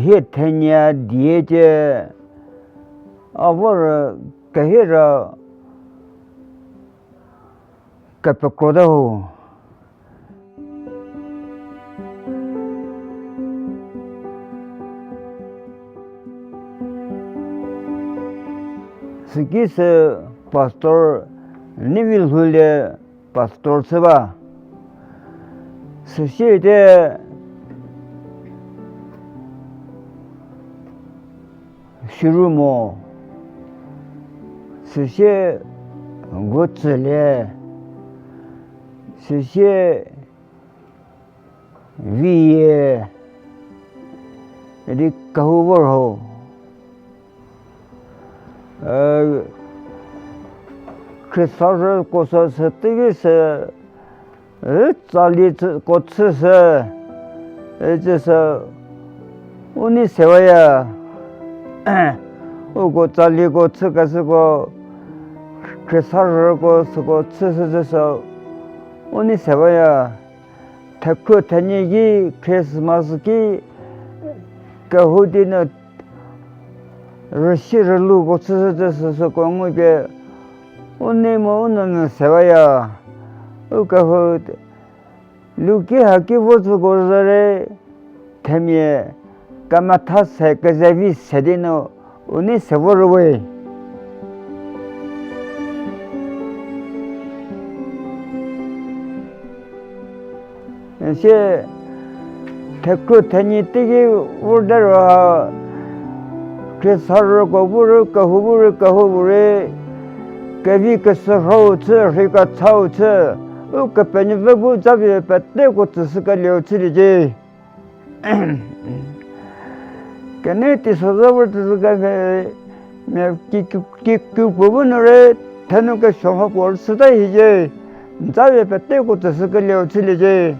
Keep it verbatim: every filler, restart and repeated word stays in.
Hie thenie die tie, a vor kehie ra kepekrote ho. Süki sü pastor Nivi lhoulie pastor chü ba. Süsie te shürü mo, süsie gutsülie, süsie viyie, idi kehou vor ho. Khriesarüko sü sü teiki sü, tsali ko chüshü, icü sü u nei sewaya. Uko tsaliko chükeshüko, khriesarüko süko chüshü cü sü u nei sewaya. Thekhro thenie ki Christmas ki kehou di nu rüsi rüluko chüshü cü süsüko ngupie u nei mu u nunu sewaya. Ukehou luki haki vo tsüko zhüre, themia kemetha se kezevi se di nu u nei se vo rüwe. Sie thekhro thenie teiki vor derei ha, khriesarüko bu rei kehou bu rei kehou bu rei, kevi kesürhou chü, rhei kechau chü, Ukepenuopfü bu japie peteko tsüshükelieu chüliecie. Kenie teisozha vor tsüshüke mia, mia ki, ki, ki, kikru puo bu nu rei, thenu kesuo mha puo rei chüta hiecie. Japie peteko tsüshükelieu chüliecie.